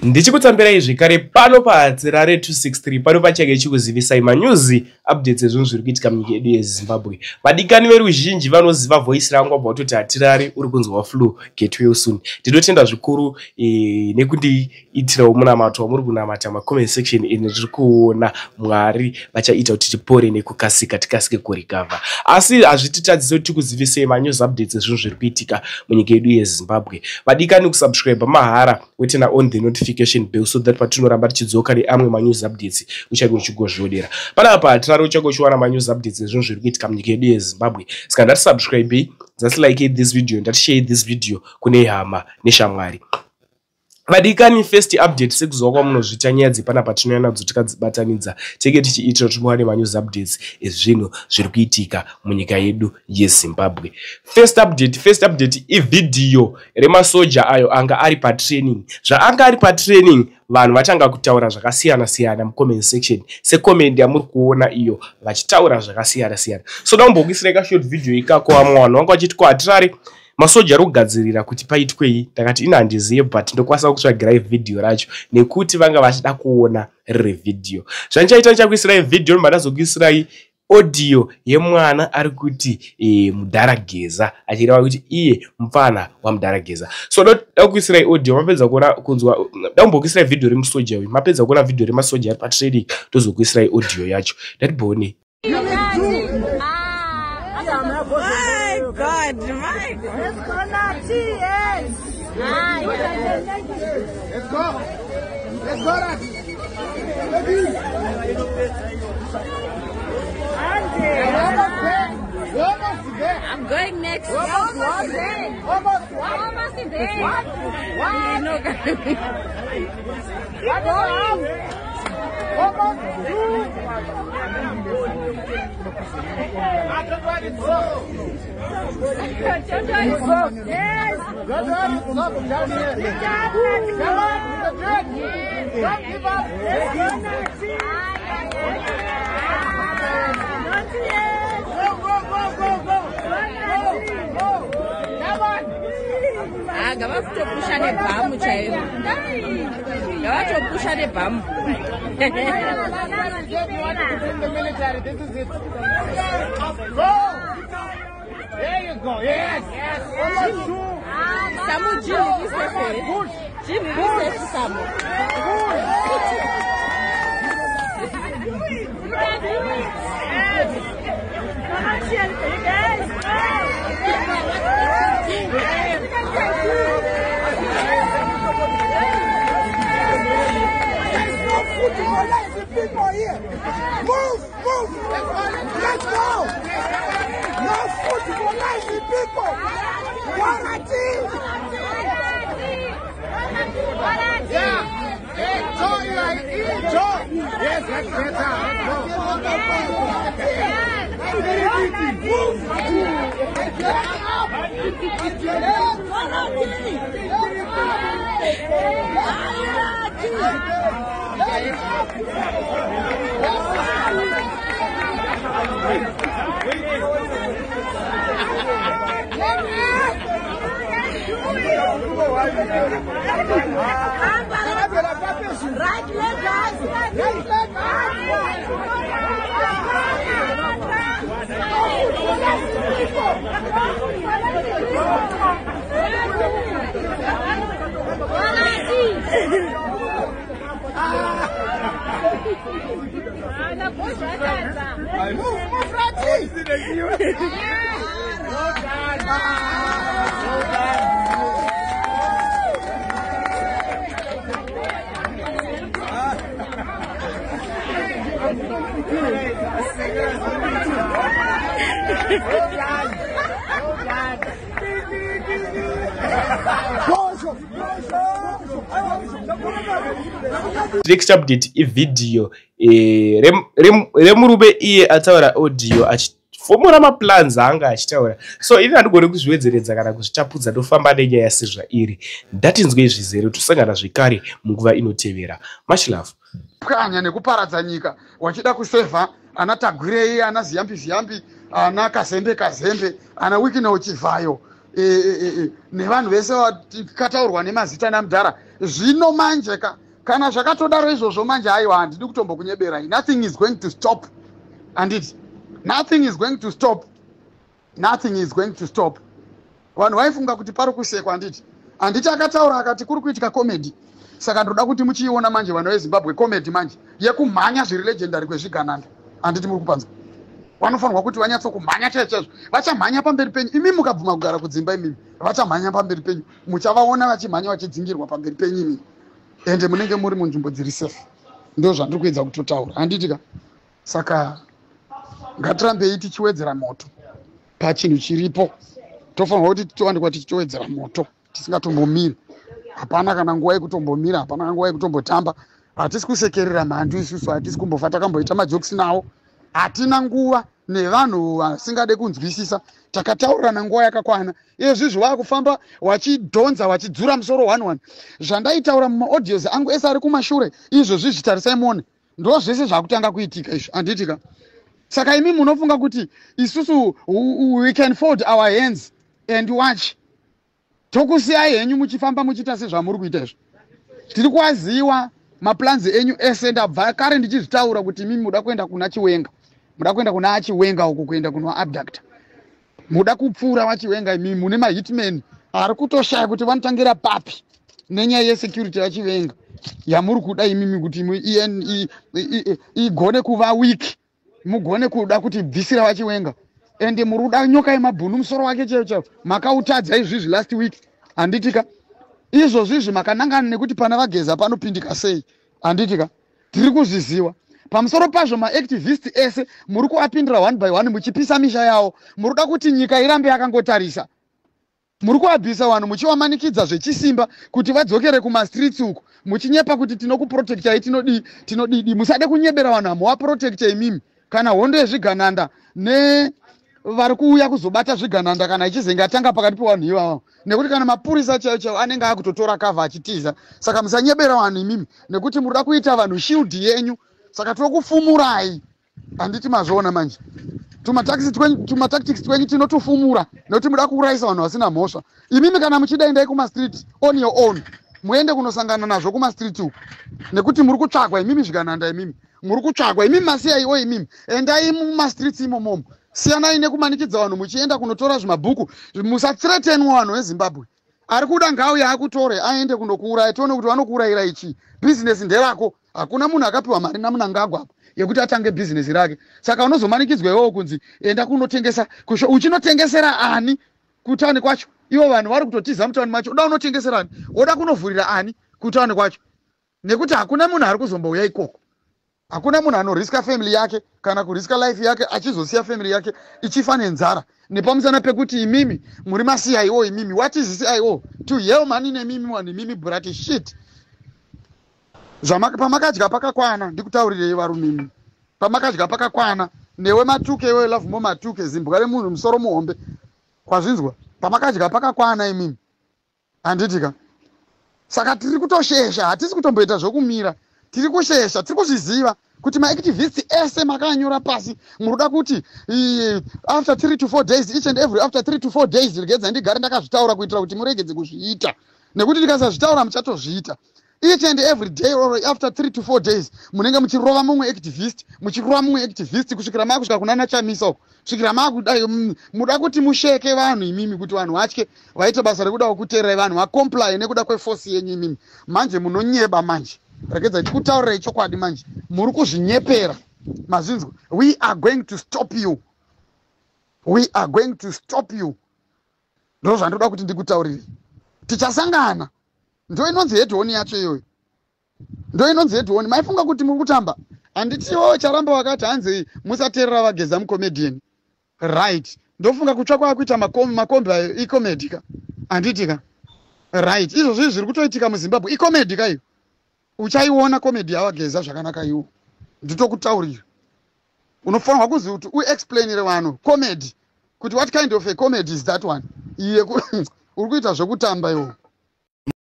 Ndichikutambirai zvekare pano paHatirare 263 pano pachange chikuzivisai manews updates ezvinhu zviri kuitika munyika yedu yeZimbabwe. Vadikani veruzhinji vanoziva voice rangu vabva vatoti Hatirare uri kunzwa flu, get well soon. Ndinotenda zvikuru nekundiitirawo munamato wamuri kunamata macomment section ine tiri kuona. Mwari vachaita kuti tipore nekukasika, tikasike kurecover, asi hazvititadzise kuti tikuzivisei manews updates ezvinhu zviri kuitika munyika yedu yeZimbabwe. Vadikani, kusubscribe mahara, weturn on the notification bell so that patinoramba tichidzoka neamwe manews updates uchange uchigozvionera panapa. Hatirare uchange uchiwana manews updates ezvinhu zviri kuitika munyika yedu yeZimbabwe. Saka ndatisubscribei, ndatilike this video, ndatishare this video kune hama neshamwari. Vadikani, first update, sekuziva kwamunozviita, nyaya dzepanapa tinouya nadzo tikadzibatanidza, tenge tichiitira kuti muwane manews updates ezvinhu zviri kuitika munyika yedu yeZimbabwe. First update ivhidhiyo remasoja ayo anga ari patraining. Zvaanga ari patraining, vanhu vatanga kutaura zvakasiyana siyana mucomment section, secomment yamuri kuona iyo, vachitaura zvakasiyana siyana. So dambokuisirai kashort video ikako. Vamwe vanhu vanga vachiti, "Ko Hatirare, masoja ari kugadzirira kuti paitwei?" Ndakati ina handizive, but ndokwanisa kutsvagirai vhidhiyo racho nekuti vanga vachida kuona riri vhidhiyo. Zvandichaita, ndichakuisirai vhidhiyo, ndobva ndazokuisirai audio yemwana ari kuti mudhara Geza, achireva kuti iye mupfana wamudhara Geza. So da kuisirai audio mapedza kuona kunzwa, da kumbokuisirai vhidhiyo remusoja uyu. Mapedza kuona vhidhiyo remasoja ari patraining, tozokuisirai audio yacho. Ndatibone. My God, my God. Let's go, Nati, yes. Let's go. Let's go, Nati. Ready? Almost there. We're almost there. I'm going next. We're almost there. Almost one. Almost there. One. One. No, One and a half. Almost two. Don't worry, it's soft. Yes. Don't worry, it's soft down here. Come on, we can do it. Don't give up. Let's go, Nati. Not yet. Go, go, go, go, go. Go, go. Come on. Ah, ngavakutopusha nebhamu chairo, ngavatopusha nebhamu. If you want to join the military, this is it. Go! There you go. Yes. Yes. Almost two. Samu, gym iri safe here? Push. Gym iri safe, Samu? Push. You can do it. Come on, guys. You can do it. There's no food for lazy people here. Move, move. Let's go. No food for lazy people. Guarantee. Yeah. Hey, Joe, you are in, Joe. Yes, that's better. Let's go. Move. Get up. Get Right leg, guys. Right leg up. Move, move, Raji. Well done. Well done. Well done. Well done. Next update ivhidhiyo remurume iye ataura audio achifomora maplans aanga achitaura. So ini handigoni kuzviwedzeredza kana kuzvitapudza, ndofamba nenyaya sezvairi. Ndatinzwei zvizere, tosangana zvekare munguva inotevera. Much love. Pwanya nekuparadza nyika wachida kusevha ana Tagwirei, ana Ziyambi Ziyambi, ana Kazembe Kazembe, ana Wicknell Chivayo. Nevanhu vese vakataurwa nemazita namudhara. Zvino manje ka, kana zvakatodaro izvozvo manje, aiwa, handidi kutombokunyeberai. Nothing is going to stop, handiti? Nothing is going to stop, nothing is going to stop. Vanhu vaifunga kuti pari kusekwa, handiti? Handiti akataura akati kuri kuitika comedy? Saka ndoda kuti muchiiona manje, vanhu veZimbabwe, comedy manje yekumhanya zviri legendary kwezvigananda, handiti? Muri kupanzwa? Vanofanirwa kuti vanyatsokumhanya chaizvo chaizvo. Vachamhanya pamberi penyu imi mukabvuma kugara kudzimba. Imimi vachamhanya pamberi penyu, muchavaona vachimhanya, vachidzingirwa pamberi penyu imimi, ende munenge muri munzvimbo dziri safe. Ndo zvandiri kuedza kutotaura, handiti ka? Saka ngatirambei tichiwedzera moto pachinhu chiripo. Tofanirwa kuti titowanikwa tichitowedzera moto tisingatombomiri. Hapana kana nguva yekutombomira, hapana kana nguva yekutombotamba. Hatisi kusekerera mhandu isusu, hatisi kumbofa takamboita majokes nawo. Hatina nguva nevanhu vasingade kunzwisisa. Takataurirana nguva yakakwana. Izvizvi vaakufamba vachidhonza, vachidzura musoro one one. Zvandaitaura mumaaudios angu ese ari kumashure, izvozvi zvitarisai muone, ndo zvese zvakutanga kuitika izvi, handiti ka? Saka imi munofunga kuti isusu we can fold our hands and watch, tokusiyai henyu muchifamba muchiita sezvamuri kuita izvo? Tiri kuwaziwa maplans enyu ese. Ndabva kare ndichizvitaura kuti imimi muda kuenda kuna Chiwenga, muda kuenda kuna aChiwenga uku, kuenda kunoabducta, muda kupfuura vaChiwenga. Imimi mune mahitman ari kutoshaya kuti vanotangira papi nenyaya yesecurity yaChiwenga yamuri kuda imimi kuti igone kuva weak, mugone kuda kuti bvisira vaChiwenga. Ende muri kuda Nyoka yemabhunu, musoro wake chaivo chaivo makautadza izvizvi last week, handitika? Izvozvizvi makanangana nekuti pana vaGeza panopindika sei, handitika? Tiri kuzviziva. Pamusoro pazvo, maactivist ese muri kuapindira one by one, muchipisa misha yavo. Muri kuda kuti nyika irambe yakangotarisa. Muri kuabvisa vanhu, muchivamanikidza zvechisimba kuti vadzokere kumastreets uku, muchinyepa kuti tinokuprotectai, tinodii, tinodidi. Musade kunyebera vanhu, hamuvaprotecte imimi. Kana hondo yezvigananda nevari kuuya kuzobata zvigananda kana ichizenge atanga pakati pevanhu ivavo, nekuti kana mapurisa chaivo chaivo anenge akutotora cover achitiza. Saka musanyebera vanhu imimi, nekuti muri kuita vanhu shield yenyu. Saka tokufumurai, handiti? Mazviona manje tumatactics twenyu tinotofumura, nekuti muda kuurayisa vanhu vasina mhosva imimi. Kana muchida, endai kumastreet on your own, muende kunosangana nazvo kumastreet uku, nekuti muri kutsvagwa imimi. Zvigananda imimi, muri kutsvagwa imimi, masiyaiwo imimi. Endai mumastreets imomomo, siyanai nekumanikidza vanhu muchienda kunotora zvimabhuku. Musathreatenwa, vanhu veZimbabwe. Ari kuda ngauye akutore, aende kunokuuraya, tione kuti vanokuurayirai chii. Bhizinesi nderako. Hakuna munhu akapiwa mari naMunangagwa apa yekuti atange bhizinesi rake. Saka unozomanikidzwa iwowo kunzi enda kunotengesa. Uchinotengesera ani kutauni kwacho? Ivo vanhu vari kutotiza mutauni macho. Uda unotengesera ani? Woda kunovhurira ani kutauni kwacho? Nekuti hakuna munhu ari kuzombouya ikoko. Hakuna munhu anoriska family yake kana kuriska life yake achizosiya family yake ichifa nenzara nepamusana pekuti imimi muri maCIO. Imimi, what is CIO to hell mani nemimi vanhu imimi, bloody shit. Pamakadya pakakwana. Ndikutaurirei, varumimi, pamakadya pakakwana. Newe Matuke, iwe Lovemore Matuke, zimbwa remunhu, musoro muhombe, kwazvinzwa? Pamakadya pakakwana imimi, handitika? Saka tiri kutoshesha, hatisi kutomboita zvokumira. Tiri kushesha. Tiri kuzviziva kuti maactivists ese makanyora pasi. Muruda kuti after 3 to 4 days, each and every after 3 to 4 days. Regedza ndigare ndakazvitaura kuitira kuti muregedze kuzviita, nekuti ndikasazvitaura muchatozviita. Each and every day or after 3 to 4 days munenge muchirova mumwe activist, muchirova mumwe activist, kusvikira maakusvika kuna naChamisa uko, kusvikira maakudai. Muda kuti musheke vanhu imimi, kuti vanhu vatye, vaite basa rekuda kuteererai, vanhu vacomply nekuda kweforce yenyu imimi. Manje munonyeba manje. Regedzai tikutaurirai chokwadi manje, muri kuzvinyepera. Mazvinzwa? We are going to stop you, we are going to stop you. Ndo zvandoda kuti ndikutaurire. Tichasangana. Ndo inonzi head-on yacho iyoyo, ndo inonzi head-on. Maifunga kuti muri kutamba, handitiwo? Charamba wakati hanzi musateerera vaGeza, mucomedian, right? Ndofunga kutsva kwaakuita makombi ayo icomedy ka, handiti ka? Right, izvozvo zviri kutoitika muZimbabwe icomedy ka iyo. Uchaiona comedy yavaGeza zvakanaka iwo. Nditokutaurira, unofanirwa kuzi kuti uexplainire vanhu comedy, kuti what kind of a comedy is that one? Iye uri kuita zvekutamba iwo.